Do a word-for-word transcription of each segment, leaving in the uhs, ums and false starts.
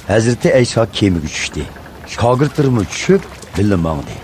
ھەزرىتى ئەيسا كېمىگە چۈشتى. شاگىرتلىرىمۇ چۈشۈپ، بىللە ماڭدى.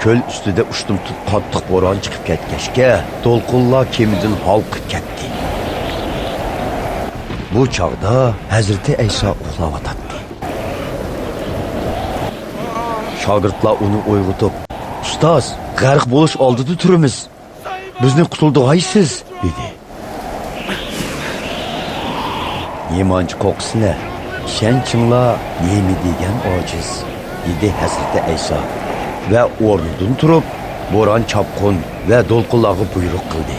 كۆل ئۈستىدە ئۇشتۇمتۇت قاتتىق بوران چىقىپ كەتكەچكە، دولقۇنلار كېمىدىن ھالقىپ كەتتى. بۇ چاغدا ھەزرىتى ئەيسا ئۇخلاۋاتاتتى. شاگىرتلار ئۇنى ئويغىتىپ، «ئۇستاز، غەرق بولۇش ئالدىدا تۇرىمىز. بىزنى قۇتۇلدۇرغايسىز!» دېدى. «نېمانچە قورقىسىلەر؟ ئىشەنچىڭلار نېمە دېگەن ئاجىز!» دېدى ھەزرىتى ئەيسا ۋە ئورنىدىن تۇرۇپ، بوران-چاپقۇن ۋە دولقۇنلارغا بۇيرۇق قىلدى.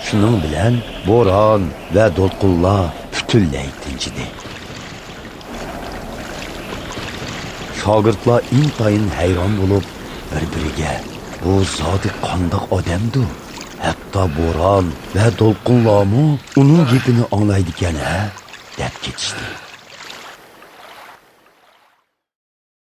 شۇنىڭ بىلەن بوران ۋە دولقۇنلار پۈتۈنلەي تىنچىدى. شاگىرتلار ئىنتايىن ھەيران بولۇپ، بىر-بىرىگە، «بۇ زادى قانداق ئادەمدۇ؟ ھەتتا بوران ۋە دولقۇنلارمۇ ئۇنىڭ گېپىنى ئاڭلايدىكەن ھە؟» دەپ كېتىشتى.